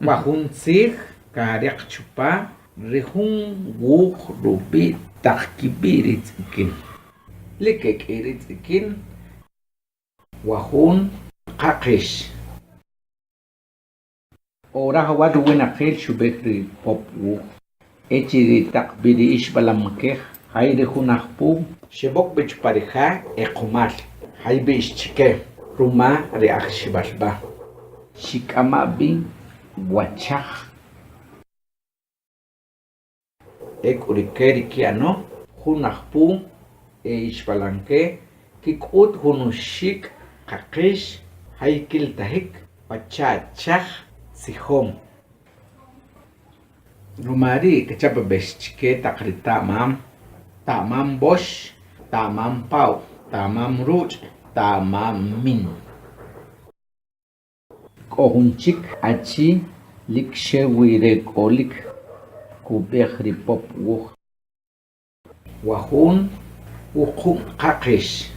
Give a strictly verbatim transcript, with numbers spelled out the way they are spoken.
Wajun tzij kariq chupa ri jun wuj rub'i' taq kib'i' ri tz'ikin. Lik e k'i ri tz'ikin. Wajun qaqix. O rajawal winaqil xub'ij ri pop wuj. Echiri' taq b'i ri ixb'alam kej, jay ri jun aj puw. Xeb'ok b'i chupa ri ja e qumal, jay b'i ix chike, ruma ri aj ixib'al b'a. Xik'ama' b'i wachaj. Ek'u rike ri ki'ano, jun aj puw e ixb'alam ke, kik'ut jun uxik' qaqix, jay kilitajik pacha' chaj tzijom. Ruma ri' kachapab'ex chike taq ri ta'mam, ta'mam b'ox, ta'mam paw, ta'mam ruch', ta'mam min. K'o jun chik achi lik xew wi re k'olik, kub'ij ri pop wuj. Wajun wuqub' qaqix.